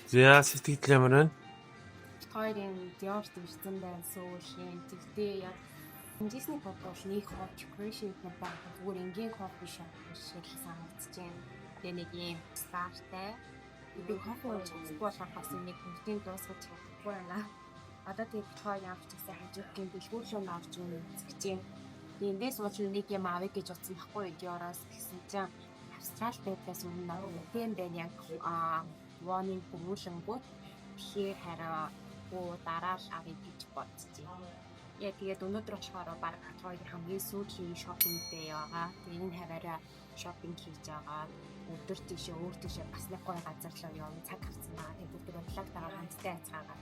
За, сэтгэл ямар байна? Бид хоёрын Dior ирсэн байна сүүлийн. Тэгтээ яг Disney pop бол нэг хоо decoration баг зүгээр энгийн кофе shop шиг л санагдаж байна. Тэгээ нэг ийм стартай. Би кофе ууж чадахгүй болохоор бас нэг бүгдийг дуусгаж чадахгүй байна. Одоо тэгээ бид хоёр ямар ч гэсэн хажуудын дэлгүүр рүү орж үзэж байна. Тэгээ эндээс ууж нэг юм авъя гэж бодсон байхгүй юу Dior-оос гэсэн чинь Австрал байдлаас өмнө үгүй юм байна яг вонын хөрвүүлэнгүүт тэгэхээр хараа дараа л авъя гэж бодож байна. Яа, тэгээд өнөөдөр болохоор баг хоёр хамгийн сүүлийн shopping day байгаа. Тэгээд энэ хаваараа shopping хийж байгаа. Өдөр тийшээ өөр тийшээ бас нэг гоё газар руу явна цаг авсан байгаа. Тэгээд бүгд vlog тайгаа хамтдаа яцгаагаа.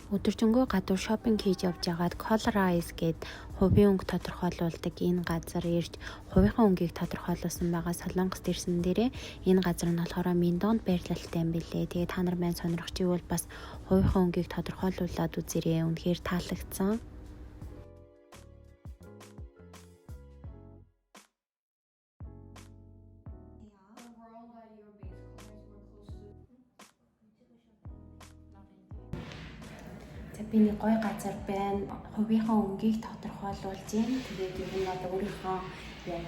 Өдөржингөө гадуур shopping хийж явж байгаад Color Eyes гээд хувийн өнгө тодорхойлуулдаг энэ газар ирж хувийнхаа өнгийг тодорхойлуулсан байгаа. Солонгост ирсэн дээрээ энэ газар нь болохоор Миндонд байрлалтай юм билээ. Тэгээ та нар маань сонирхож ивэл бас хувийнхаа өнгийг тодорхойлуулад үзээрэй. Үнэхээр таалагдсан. За, би нэг гоё газар байна. Хувийнхаа өнгийг тодорхойлуулж байна. Тэгээд ер нь бол өөрийнхөө яг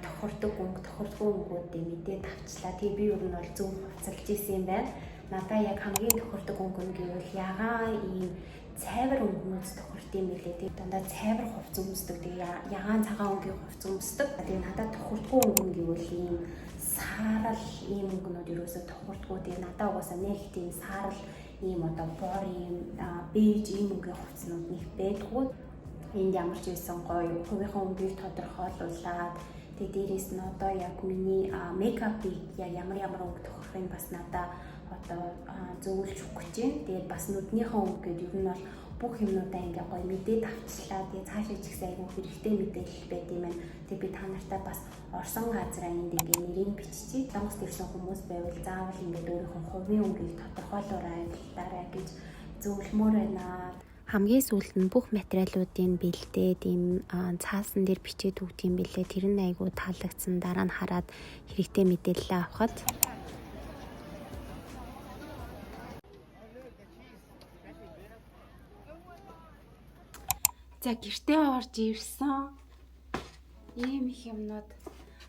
тохирдог өнгө, тохирдгүй өнгүүдээ мэдээд авчлаа. Тэгээ би ер нь бол зөв хувцалж исэн юм байна. Надаа яг хамгийн тохирдог өнгө нь гэвэл ягаан ийм цайвар өнгөнүүд тохирд юм билээ. Тэгээ дандаа цайвар хувцас өмсдөг. Тэгээ ягаан цагаан өнгийн хувцас өмсдөг. Тэгээ надад тохирдгүй өнгө нь гэвэл ийм саарал ийм өнгөнүүд ерөөсөө тохирдгүй. Тэгээ надаа угаасаа нэг тийм саарал ийм одоо бор ийм бейж ийм өнгийн хувцснууд нэг байдгүй. Энд ямар ч байсан гоё хувийнхаа өнгийг тодорхойлуулад тэгээ дээрээс нь одоо яг миний makeup ыг яг ямар ямар өнгө тохирохыг бас надаа одоо зөвлөж өгөх гэж байна. Тэгээд бас нүднийхээ өнгө гэдэг ер нь бол бүх юмнуудаа ингээ гоё мэдээд авчлаа. Тэгээ цаашаа ч гэсэн айгүй хэрэгтэй мэдээлэл байд юм байна. Тэгээ би та нартай бас орсон газраа энд ингээ нэрийг биччихье. Солонгост ирсэн хүмүүс байвал заавал ингээд өөрийнхөө хувийн өнгийг тодорхойлоорой, аяллаарай гэж зөвлөмөр байна. Хамгийн сүүлд нь бүх материалуудыг бэлдээд ийм цаасан дээр бичээд өгдөг юм билээ. Тэр нь айгүй таалагдсан. Дараа нь хараад хэрэгтэй мэдээлэл авахад. За, гэртээ орж ирсэн. Ийм их юмнууд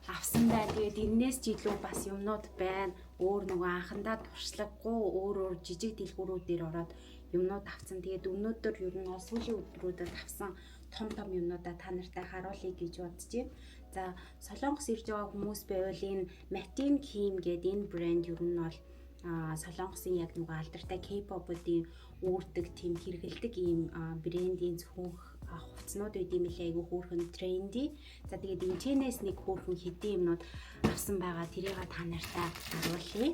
авсан байна. Тэгээд энээс ч илүү бас юмнууд байна. Өөр нөгөө анхандаа туршлагагүй өөр өөр жижиг дэлгүүрүүдээр ороод юмнууд авсан. Тэгээд өнөөдөр ер нь сүүлийн өдрүүдэд авсан том том юмнуудаа та нартай харуулъя гэж бодож байна. За, Солонгос ирж байгаа хүмүүс байвал энэ Matin Kim гэдэг энэ брэнд ер нь бол Солонгосын яг нөгөө алдартай K-pop-уудын үүрдэг тийм хэрэгэлдэг ийм брендийн цүнх хувцснууд байд юм лээ, айгу хөөрхөн trendy. За, тэгээд энэ чэнэс нэг хөөрхөн хэдэн юмнууд авсан байгаа. Тэрийг та нартай харуулъя.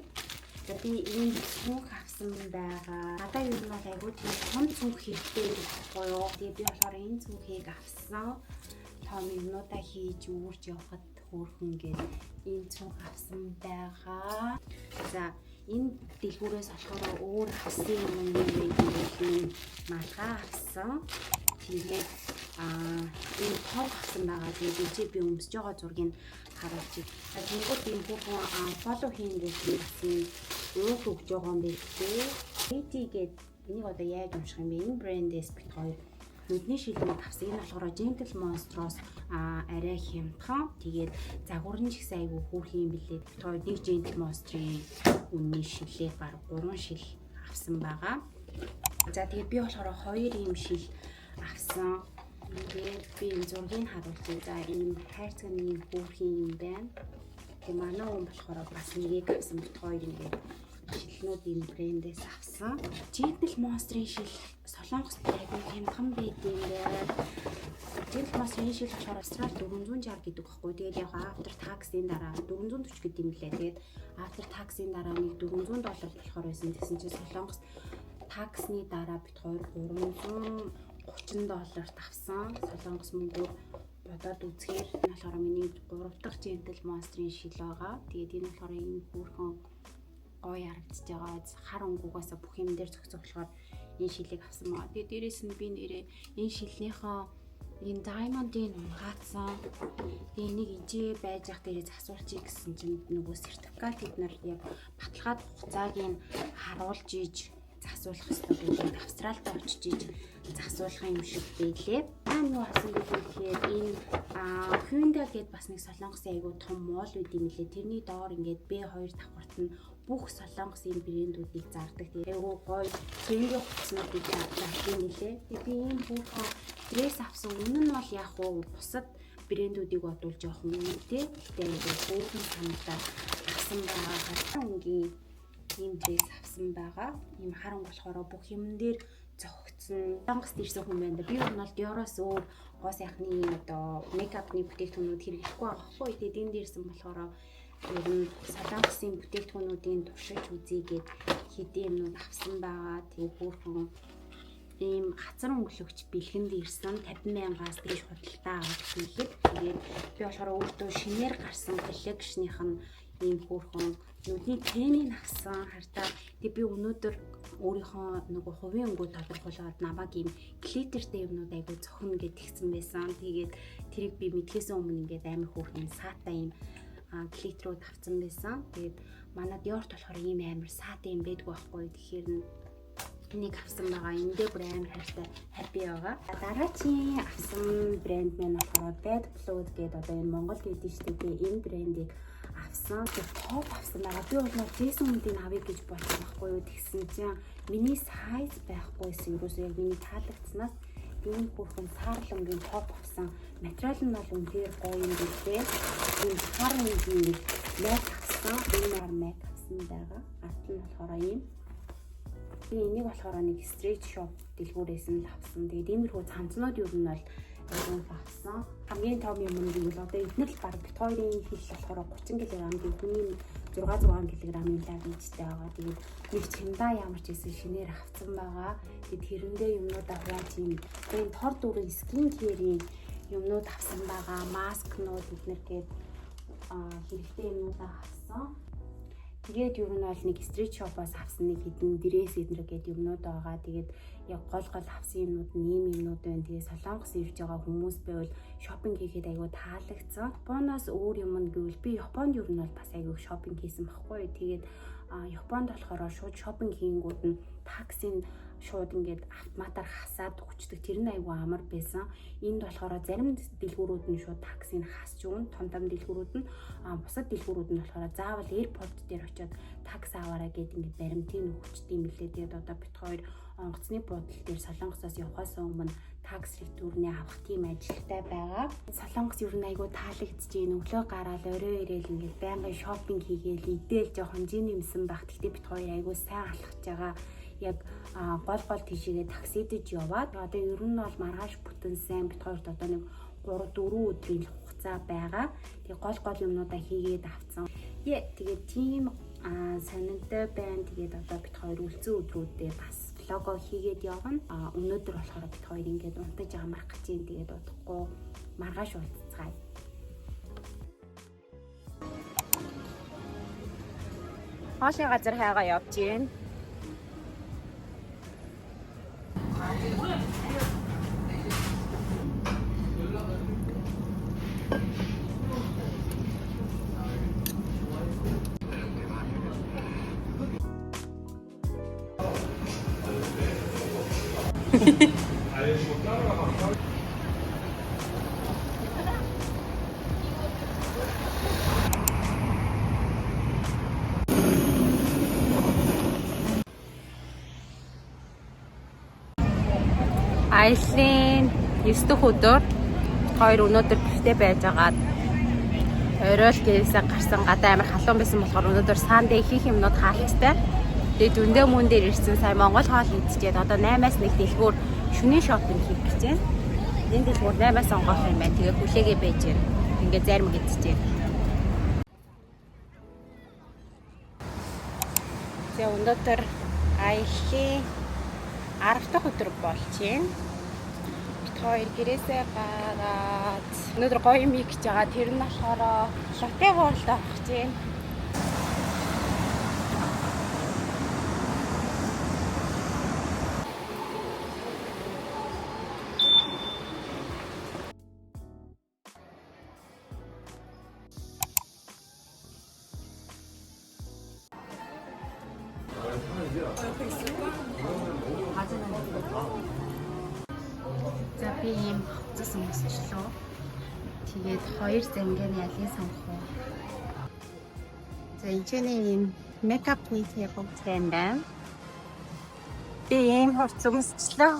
За, би ийм цүнх авсан байгаа. Надаа ер нь бол айгу тийм том цүнх хэрэгтэй гэдэг байхгүй юу. Тэгээд би болохоор энэ цүнхийг авсан. Том юмнуудаа хийж үүрч явхад хөөрхөн гээд ийм цүнх авсан байгаа. За, энэ дэлгүүрээс болохоор өөр авсан юм нь юу вэ гэвэл малгай авсан. Тэгээд энэ тог авсан байгаа. Тэгээд чи би өмсөж байгаа зургийг харуулчих. Тэнгүүд энэ хүүхэн follow хийнгүүт бас юм уух өгж байгаа юм билээ. Katie гээд энийг одоо яаж унших юм бэ? Энэ брэндээс бит хоёр нүдний шилмүүд авсан. Энэ болохоор Gentle Monster-оос арай хямдхан. Тэгээд загвар нь ч гэсэн айгүй хөөрхөн юм билээ. Бит хоёр нэг Gentle Monster-ийн үнний шилээ баг 3 шил авсан байгаа. За, тэгээд би болохоор хоёр ийм шил авсан. Тэгээд би энэ зургийг харуулчих. За, ийм хайрцаг нэг хөөрхөн юм байна. Тэгээ манай хүн болохоор бас нэгийг авсан, бит хоёр ингээд Шилнүүд энэ брэндээс авсан. Gentle Monster-ийн шил Солонгост айгүй хямдхан байд юм байна. Gentle Monster-ийн шил болохоор Австрал 460 гэдэг байхгүй. Тэгээд яг after tax-ийн дараа 440 гэдэг юм лээ. Тэгээд after tax-ийн дараа нэг 400 доллар болохоор байсан. Тэгсэн чинь Солонгост tax-ны дараа бид хоёр 330 долларт авсан. Солонгос мөнгөөр бодоод үзэхээр энэ болохоор миний 3 дахь Gentle Monster-ийн шил байгаа. Тэгээд энэ болохоор ийм хөөрхөн гоё харагдаж байгаа. Хар өнгөгөөсөө бүх юм дээр зохицох болохоор энэ шилийг авсан байгаа. Тэгээд дээрэс нь би нэрээ энэ шилнийхээ энэ diamond-ыг унгаацсан. Тэгээ энийг ижээ байж ах дээрээ засуулчих гэсэн чинь нөгөө сертификат бид нар яг баталгаад хугацааг нь харуулж иж засуулах хэрэгтэй гэдэг. Австралид очиж иж засуулах юм шиг байлээ. Аа юу авсан гэхээр энэ Hyundai гээд бас нэг Солонгосын айгуу том mall үүд юм лээ. Тэрний доор ингээд B2 давхарт нь бүх Солонгосын брэндүүдийг зардаг. Тэгээ айгуу гоё trendy хувцснуудыг зардаг юм лээ. Тэгээ би ийм хүүхэн dress авсан. Үнэн нь бол яг уу бусад брэндүүдийг бодвол жоохон үнэтэй. Гэхдээ айгуу хөөрхөн санагдаад авсан байгаа. Хар өнгийн ийм dress авсан байгаа. Ийм хар өнгө болохоор бүх юм дээр зохицсон. Солонгост ирсэн хүн байна да. Би бол Dior-оос өөр гоо сайхны одоо makeup ны бүтээгдэхүүнүүд хэрэглэхгүй байгаа байхгүй. Тэгээд энд ирсэн болохоор ер нь Солонгосын бүтээгдэхүүнүүдийн туршиж үзье гээд хэдэн юмнууд авсан байгаа. Тэгээ хөөрхөн ийм хацар өнгөлөгч бэлгэнд ирсэн 50 мянгаас дээш худалдаа авах хийхэд тэгээд би болохоор өөртөө шинээр гарсан collection ых нь ийм хөөрхөн нүдний тэнийг авсан хартаа. Тэгээ би өнөөдөр өөрийнхөө нөгөө хувийн өнгөө тодорхойлоод намайг ийм glitter тэй юмнууд айгу зохино гэж тэгсэн байсан. Тэгээд тэрийг би мэдхээс өмнө ингээд амар хөөрхөн саатай ийм glitter үүд авсан байсан. Тэгээд манай Dior-т болохоор ийм амар саатай юм байдгүй байхгүй. Тэгэхээр нэг авсан байгаа. Эндээ бүр амар хайртай happy байгаа. Дараагийн авсан брэнд маань болохоор Bad Blood гэдэг одоо энэ Монголд идэв шүү дээ. Энэ брендийг авсан. Тэгээд топ авсан байгаа. Би бол нэг Jason Wu-ийн авъя гэж бодсон байхгүй юу. Тэгсэн чинь миний size байхгүйсэн. Ерөөсөө яг миний таалагдсанаас ийм хөөрхөн саарл өнгийн топ авсан. Материал нь бол үнэхээр гоё юм билээ. Ийм хар өнгийн майк авсан. Энэ хар майк авсан байгаа. Ард нь болохоор ийм. Би энийг болохоор нэг street shop дэлгүүрээс нь л авсан. Тэгээд иймэрхүү цамцнууд ер нь бол айгүй авсан. Хамгийн том юм нь гэвэл одоо эднэр л баг бит хоёрын хил болохоор 30 кг, хүний 6 6 кг-ын luggage тэй байгаа. Тэгээд нэг чемодан ямар ч байсан шинээр авсан байгаа. Тэгээд тэрэндээ юмнуудаа хувааж юм. Энэ тор дөрөв skin care-ийн юмнууд авсан байгаа. Маскнууд эднэр гээд хэрэгтэй юмнуудаа авсан. Тэгээд ер нь бол нэг street shop-оос авсан нэг хэдэн dress эднэр гээд юмнууд байгаа. Тэгээд яг гол гол авсан юмнууд нь ийм юмнууд байна. Тэгээд Солонгос ирж байгаа хүмүүс байвал shopping хийхэд айгүй таалагдсан. Японоос өөр юм нь гэвэл би Японд ер нь бол бас айгүй shopping хийсэн байхгүй. Тэгээд Японд болохоор шууд shopping хийнгүүд нь tax ын шууд ингээд автоматар хасаад өгчдөг. Тэр нь айгүй амар байсан. Энд болохоор зарим дэлгүүрүүд нь шууд tax ыг хасч өгнө. Том том дэлгүүрүүд нь, бусад дэлгүүрүүд нь болохоор заавал airport дээр очиод tax аваарай гэд ингээд баримтыг өгчдөг юм лээ. Тэгээд одоо бит хоёр онгоцны буудлын дээр Солонгосоос явхаас өмнө tax return ээ авах тийм ажилтай байгаа. Солонгос ер нь айгүй таалагдж гин, өглөө гараал орой ирээл ингээд байнгын shopping хийгээл идээл жоохон жин юмсан байх. Гэхдээ бит хоёр айгүй сайн алхаж байгаа, яг гол гол тийшээгээ таксидэж яваад одоо ер нь бол маргааш бүтэн сайн бит хоёрт одоо нэг 3 4 өдрийн хугацаа байгаа. Тэгээ гол гол юмнуудаа хийгээд авцсан. Тэгээд тийм сонинтой байна. Тэгээд одоо бит хоёр үлдсэн өдрүүдээ бас vlog оо хийгээд явна. Өнөөдөр болохоор бит хоёр ингээд унтаж амрах гэж юм. Тэгээд удахгүй маргааш уулзцгаая. Хоолны газар хайгаа явж гин. Аяллаа 9 дэх өдөр хоёр өнөөдөр гэртээ байжгаад орой л гэрээсээ гарсан, гадаа амар халуун байсан болохоор өнөөдөр Sunday хийх юмнууд хаалттай. Тэгээ зөндөө мөн дээр ирсэн сая Монгол хоол идчихэд одоо 8-аас 1 дэлгүүр шөнийн шопинг хийх гэж байна. Энэ дэлгүүр 8-аас онгоох юм байна. Тэгээ хүлээгээ байж байна. Ингээ зарим идчихээ. Тэгээ өнөөдөр аяллаа 10 дахь өдөр болж байна. Бид хоёр гэрээсээ гараад өнөөдөр гоё юм хийх гэж байгаа. Тэр нь болохоор Lotte World авах гэж байна. За би ийм хувцас өмсчлөө. Тэгээд хоёр зангийн ялын сонгох уу. За энэ ч нэг ийм мейкапны table юм байна. Би ийм хувцас өмсчлөө.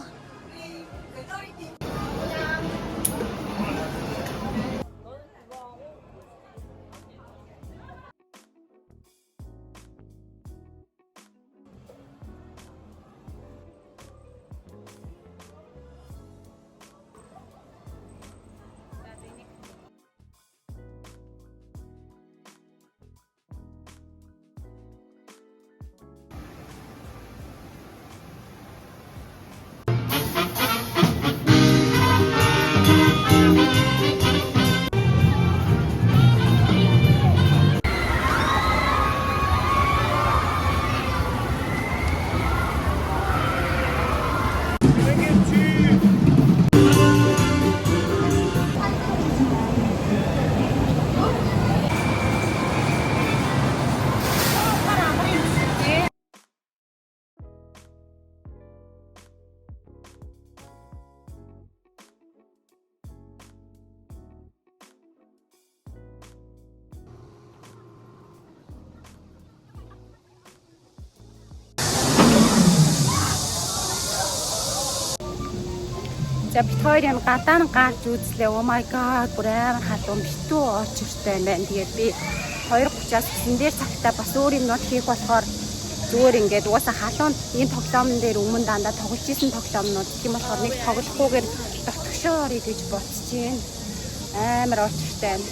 За бид хоёр юм гадаа нь гарч үзлээ. Oh my god, бүр амар халуун битүү очиртай юм байна. Тэгээд би 2:30-аас 9 дээр цагтаа бас өөр юмнууд хийх болохоор зүгээр ингээд угаасаа халуун энэ тоглоомн дээр өмнө дандаа тоглож исэн тоглоомнууд тийм болохоор нэг тоглохгүйгээр дотгошоо орё гэж бодож байна. Амар очиртай байна.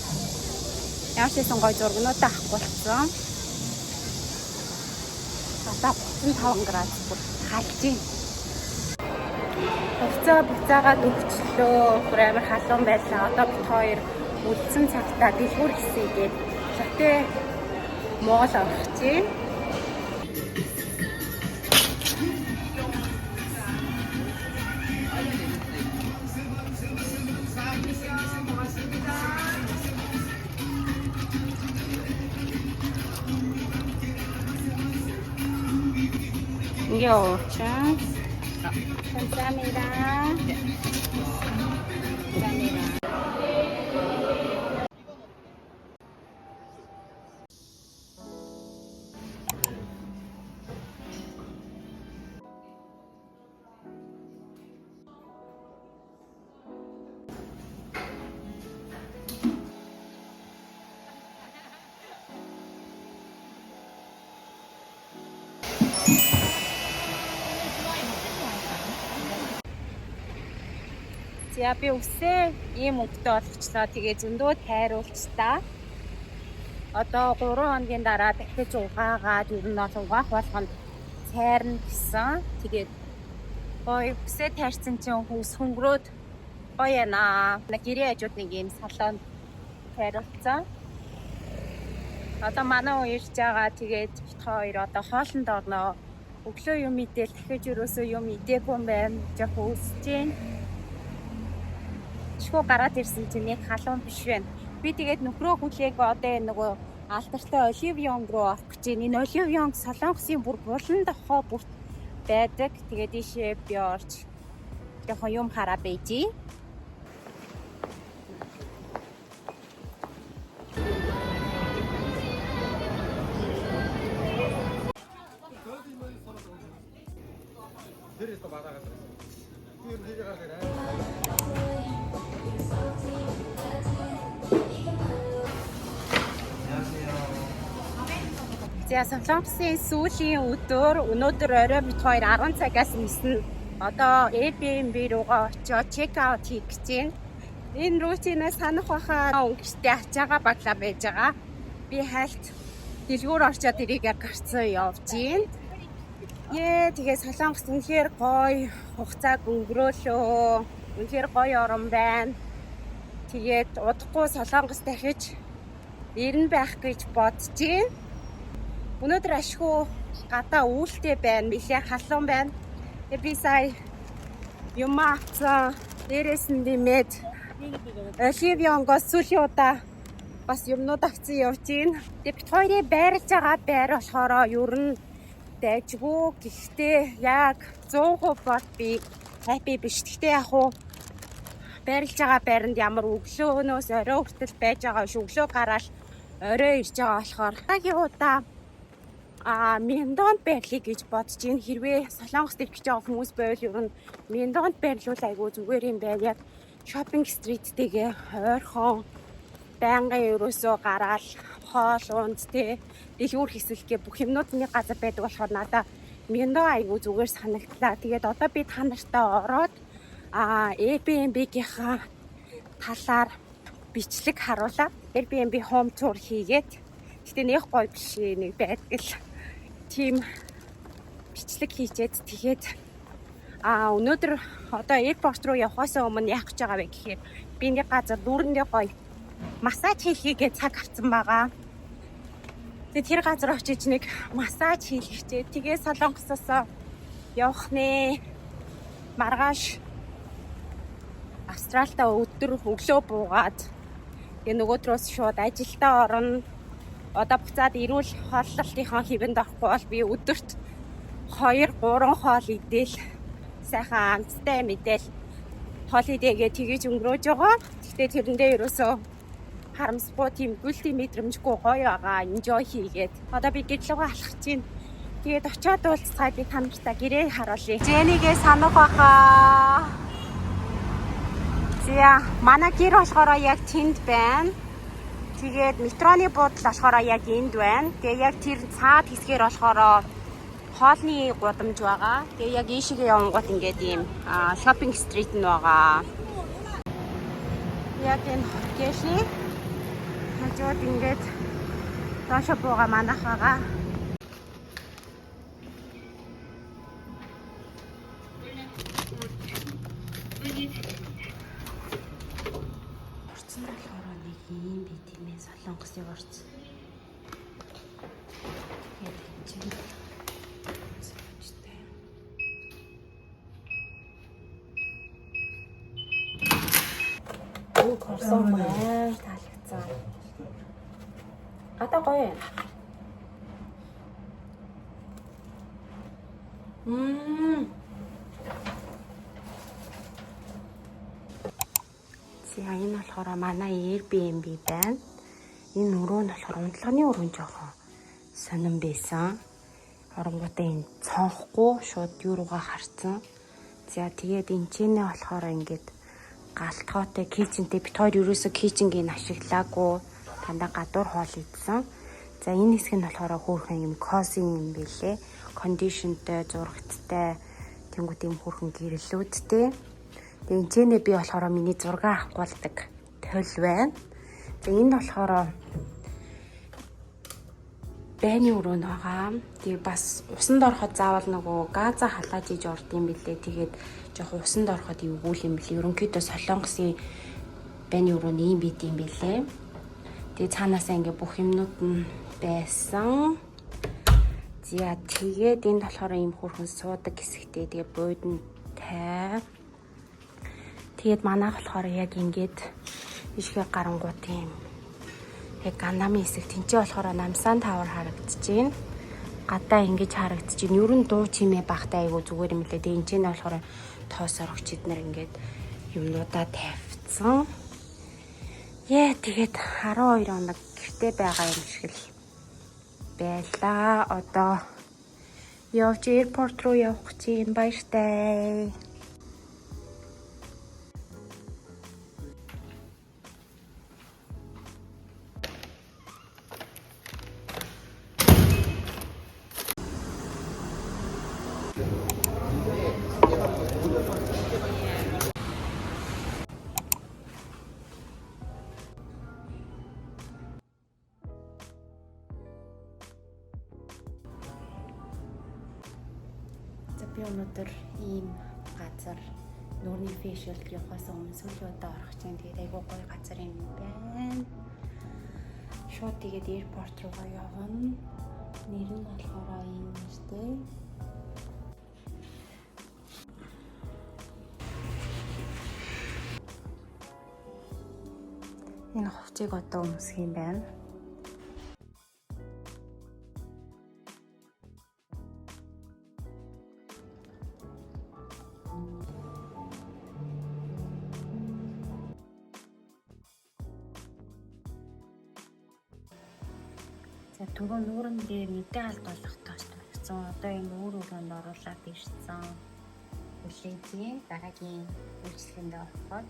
Ямар ч байсан гоё зургнуудаа авахгүй болсон. Одоо 35 градус бүр халж байна. Хувцаа буцаагаад өгчлөө. Бүр амар халуун байлаа. Одоо бид хоёр үлдсэн цагтаа дэлгүүр хийсэй гээд Lotte Mall орох чинь. Ингээ уучаа. 감사합니다. 감사합니다. За би үсээ ийм өнгөтэй болгочлоо. Тэгээ зөндөө тайруулчлаа. Одоо 3 хоногийн дараа дахиж угаагаад ер нь бол угаах болгонд цайрна гэсэн. Тэгээд гоё үсээ тайрсан чинь хүс хөнгөрөөд гоё яана. Гэрээ хажууд нэг ийм салонд тайруулсан. Одоо манай хүн ирж байгаа. Тэгээд бид хоёр одоо хоолнд орноо. Өглөө юм идээл дахиж ерөөсөө юм идээгүй юм байна. Жохоо үсэж байна. Шгүй гараад ирсэн чинь яг халуун биш байна. Би тэгээд нөхрөө хүлээг одоо энэ нөгөө алдартай Olive Young руу орох гэж байна. Энэ Olive Young Солонгосын бүр булан дохоо бүрт байдаг. Тэгээд ийшээ би орж жоохон юм хараа байжээ. За, Солонгосын сүүлийн өдөр, өнөөдөр орой бид хоёр 10 цагаас ниснэ. Одоо Airbnb руугаа очиод check out хийх гэж байна. Энэ routine аа санах баха, өнгөртөө ачаага баглаа байж байгаа. Би хальт дэлгүүр орчоод тэрийгэ гарцсан явж байна. Ээ, тэгээ Солонгос үнэхээр гоё хугацааг өнгөрөөлөө. Үнэхээр гоё орон байна. Тэгээд удахгүй Солонгос дахиж ирнэ байх гэж бодож байна. Өнөөдөр ашгүй гадаа үүлтэй байна. Нилээ халуун байна. Тэгээ би сая юм авцсан. Дээрээс нь нэмээд Olive Young-оос сүүлийн удаа бас юмнууд авсан явж байна. Тэгээ бид хоёрын байрлаж байгаа байр болохоор ер нь дайжгүй. Гэхдээ яг 100% бол би happy биш. Гэхдээ яг уу байрлаж байгаа байранд ямар өглөөнөөс орой хүртэл байж байгаа биш. Өглөө гараал орой ирж байгаа болохоор дараагийн удаа Мёндонд байрлая гэж бодож байна. Хэрвээ Солонгост ирэх гэж байгаа хүмүүс байвал ер нь Мёндонд байрлуул айгүй зүгээр юм байна. Яг shopping street тэйгээ ойрхон, байнгын ерөөсөө гараал хоол унд те дэлгүүр хэсэлгээ бүх юмнууд нэг газар байдаг болохоор надаа Мёндон айгүй зүгээр санагдлаа. Тэгээд одоо би та нартай ороод Airbnb-гийнхаа талаар бичлэг харуулаа. Airbnb home tour хийгээд, гэтээ нэг гоё биш, нэг байдаг л тийм бичлэг хийчээд, тэгээд өнөөдөр одоо airport руу явахаас өмнө яах гэж байгаа вэ гэхээр би нэг газар дүүрэндээ гоё массаж хийхийгээ цаг авсан байгаа. Тэгээд тэр газар очиж нэг массаж хийлгэчээ. Тэгээ Солонгосоос явах нэ. Маргааш Австралита өдөр өглөө буугаад, тэгээ нөгөөдрөөс шууд ажилдаа орно. Одоо буцаад эрүүл хооллолтынхоо хэвэнд орохгүй бол би өдөрт 2 3 хоол идэл, сайхан амттай мэдээл holiday гээ тэгэж өнгөрөөж байгаа. Гэхдээ тэрэндээ ерөөсөө харамсахгүй, тийм guilty мэдрэмжгүй гоё байгаа. Enjoy хийгээд. Одоо би гэр лүүгээ алхах чинь. Тэгээд очиод уулзцаа, би та нартай гэрээ харуулъя. Жэнигээ санах баха. За, манай гэр болохоор яг тэнд байна. Тэгээд метроны буудал болохоор яг энд байна. Тэгээ яг тэр цаад хэсгээр болохоор хоолны гудамж байгаа. Тэгээ яг ийшээгээ явангууд ингээд ийм shopping street нь байгаа. Яг энэ хотелийн хажууд ингээд доошо бууга манах байгаа. Орцсон болохоор нэг ийм бит юм ээ, Солонгосын орц. Тэгээд энэ чинь сууцтай. Оо, корсон амар таалагдсан. Гадаа гоё юм. Мм. За, энэ болохоор манай Airbnb байна. Энэ өрөө нь болохоор унтлагын өрөө нь жоохон сонирн байсан. Оронгуудаа энэ цонхгүй шууд юу руугаа харцсан. За, тэгээд энэ ч нэ болохоор ингээд галтгоотой kitchen тэй, бид хоёр ерөөсө kitchen гийг ашиглаагүй. Дандаа гадуур хоол идсэн. За, энэ хэсэг нь болохоор хөөрхөн юм cozy юм бэлээ. Condition тэй, зурагттай, тэнгуут юм хөөрхөн гэрлүүдтэй. Тэгээ энэ ч нэ би болохоор миний зураг авахгүйдэг тол байна. За, энд болохоор байны өрөө нь байгаа. Тэгээ бас усанд ороход заавал нөгөө газа халааж иж орд юм билээ. Тэгээд жоох усанд ороход эвгүй юм билээ. Ерөнхийдөө Солонгосын байны өрөө нь ийм байд юм билээ. Тэгээ цаанаасаа ингээ бүх юмнууд нь байсан. За, тэгээд энд болохоор ийм хөөрхөн суудаг хэсэгтэй. Тэгээ буудантай. Тэгээд манайх болохоор яг ингээд ишгэ гарангуут юм яг Ганнамын хэсэг, тэнцээ болохоор Намсан Tower харагдаж байна. Гадаа ингэж харагдаж байна. Ер нь дуу чимээ багтай айгу зүгээр юм лээ. Тэгээ энэ ч нэ болохоор тоос орогч эднэр ингээд юмнуудаа тавьчихсан. Яа, тэгээд 12 хоног гэрте байгаа юм шиг л байлаа. Одоо явж airport руу явах гэж юм, баяртай. Өнөөдөр ийм газар нүүрний facial явахаас өмнө сүүлийн удаа орох чинь тэгээд айгүй гоё газар юм байна. Шууд тэгээд airport руугаа явна. Нэр нь болохоор ийм нэртэй. Энэ хувцыг одоо өмсөх юм байна. За, түрүү нүүрэн дээр мэдээ алдуулах тост өгсөн. Одоо энэ өөр өрөөнд оруулаад ирсэн. Хүлээжээ. Дараагийн үйлчлэгэнд ороход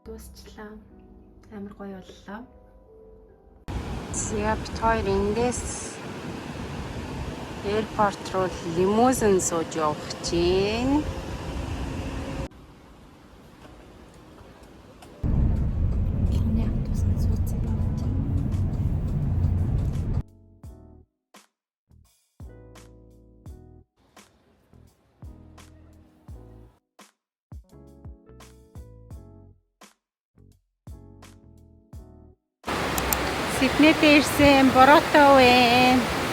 дуусчлаа. Амар гоё боллоо. За, бид хоёр эндээс airport руу лимузин сууж явах чинь. Болгоны автобусанд суудсан байна. Сиднейд ирсэн, бороотой байна.